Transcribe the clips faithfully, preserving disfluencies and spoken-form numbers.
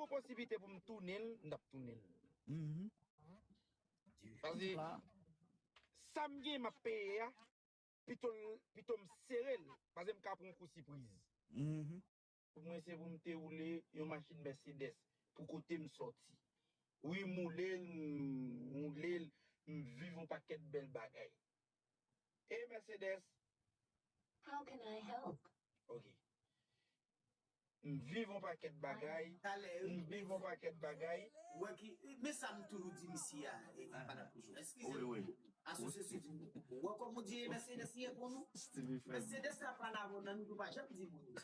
yon posiblite pou m tounen l, m t ap tounen l. Mhm. Paske sa m gen m ap peye a, pito, pito m sere l, paske m ka pran yon kou sipriz. Mhm. Pou mwen, se pou m te woule yon machin Mercedes pou kote m sòti. Wi, m woule l, m woule l, m viv yon pakèt bèl bagay. E Mercedes, How can I help? Ok. M viv yon pakèt bagay. Talè, M viv yon pakèt bagay. Wè ki, men sa m toujou di misye a, e, pandan toujou. Eskize Wi, m, wi. asosye sivil. Wè kòman w di Mercedes li ye pou nou? Stevie Fred. Mercedes la pa la pou nan nou pa janm di moun.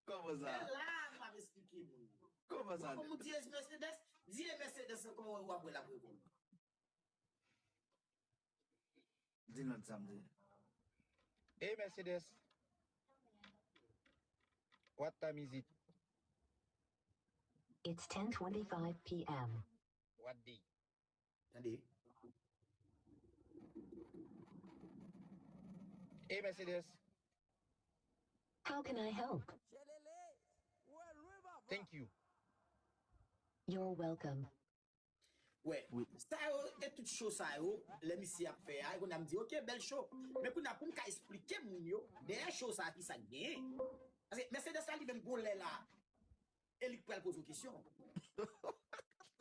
Kòman sa? Men la, m ap esplike moun. Kòman sa? Kòman w di Mercedes? Di Mercedes ankò w ap wè l ap reponn. Di nou sa m di. Hey Mercedes, what time is it? It's ten twenty-five p.m. What day? Tande. Hey Mercedes, How can I help? Thank you. You're welcome. Wè, sa yo, e tout show sa yo, lè misye ap fè a, e kounye a m di, ok, bèl show. Men kounye a pou m ka esplike moun yo, dèyè show sa a, ki sa k genyen. Paske Mercedes la, li menm, gon lè la, e li k pral poze w kesyon.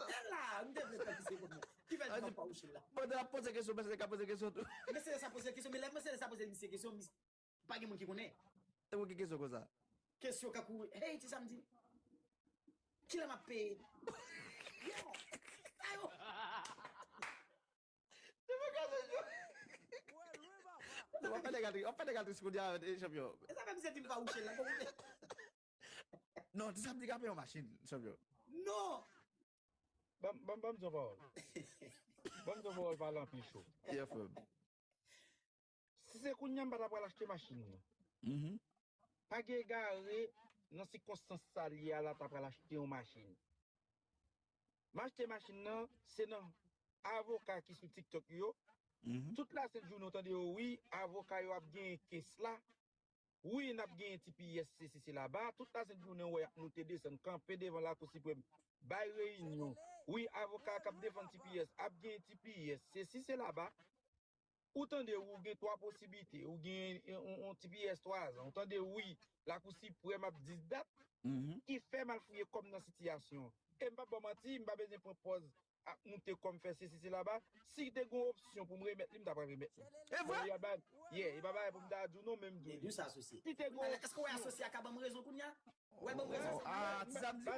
E la, m te vle fè misye konn. Ki fè l di m ap fawouche la. Pandan ap poze kesyon, Mercedes ka poze kesyon tou. Mercedes sa poze kesyon, men lè Mercedes sa poze misye kesyon, misye pa gen moun ki konnen. E mwen ki kesyon konsa? Kesyon kankou, hey, ti samdi. Kilè m ap peye? Yo, sa yo. W ap fè nèg atris, w ap fè nèg atris kounye a, eh, chanpyon. E sa fè misye di m fawouche la, konprann? Non, ti samdi ka peye yon machin, chanpyon. Non. Ban m, ban m, ban m di yon pawòl. Ban m di yon pawòl pale anpil cho. Yeah, frè m. Si se kounye a m pa ta pral achte machin nan. Mhm. Pa gen egare nan sikonstans sa l ye a la ta pral achte yon machin. M achte machin nan, se nan avoka ki sou TikTok yo. Mhm. Tout lasent jounen w tande yo, wi, avoka yo ap genyen kes la. Wi, n ap genyen T P S, se si se laba. Tout lasent jounen w wè y ap moute desann, kanpe devan Lakou Siprèm, bay reyinyon. Wi, avoka k ap defann T P S ap genyen T P S, se si se laba. Ou tande, ou gen twa posiblite. Ou gen yon, yon, yon T P S twa zan. Ou tande, wi, Lakou Siprèm ap di dat. Mhm. Ki fè m al fouye kò m nan sitiyasyon. E m p ap ba w manti, m pa bezwen pran pòz ap moute kò m fè sesi se laba. Si te gen yon opsyon pou m remèt li, m ta pral remèt li. E vre? Bon, y a ba, yeah, e pa bagay pou m ta di w non, men m di E w di li. sa, sosi. Si te gen yon Èske w wè opsyon. Asosi a ka ban m rezon kounye a? W wè ban m rezon Oh, sa? ah, ti samdi, Ba,